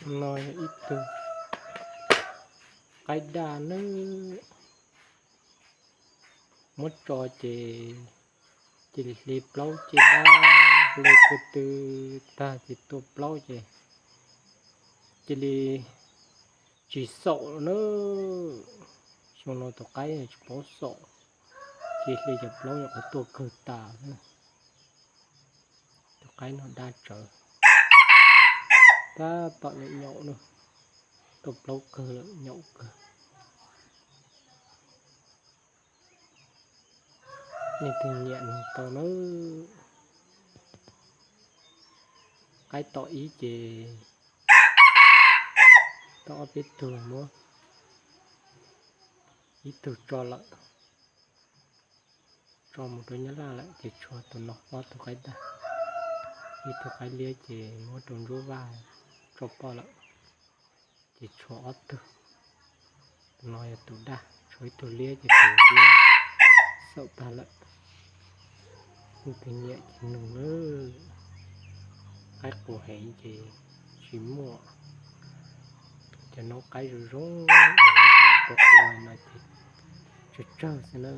No yog ib tug qaib daj nawb. Muab tso ces cia li hle plaub caj dab, hle ko tw tag ces tua plaub ces cia li tsis xaum lawm na. Xyoo no tus qaib tsis paub xaum, ces hle cov plaub nyuam qhuav tuaj kawg tas xwb. Tus qaib no daj tsawv, tab tom nyaum nyaum na, tua plaub kawg lawm, nyaum kawg. Leej twg nyiam nug tau na. Qaib tom ib ces tau ob peb tug, muab ib tug tso lawm, tso mus rau Nyab Laj lawm ces tshuav tus no ob tug qaib daj. Ib tug qaib liab ces muab rau Ntsuab Vaj tso poj lawm, ces tshuav ob tug. Tus no yog tus daj, tshuav ib tug liab ces tus liab xaum tag lawm. Leej twg nyiam ces nug nawb. Qaib qus heev ces tsis muaj. Cov noob qaib zoo zoo, qus qus no ces tsawg tsawg xwb na.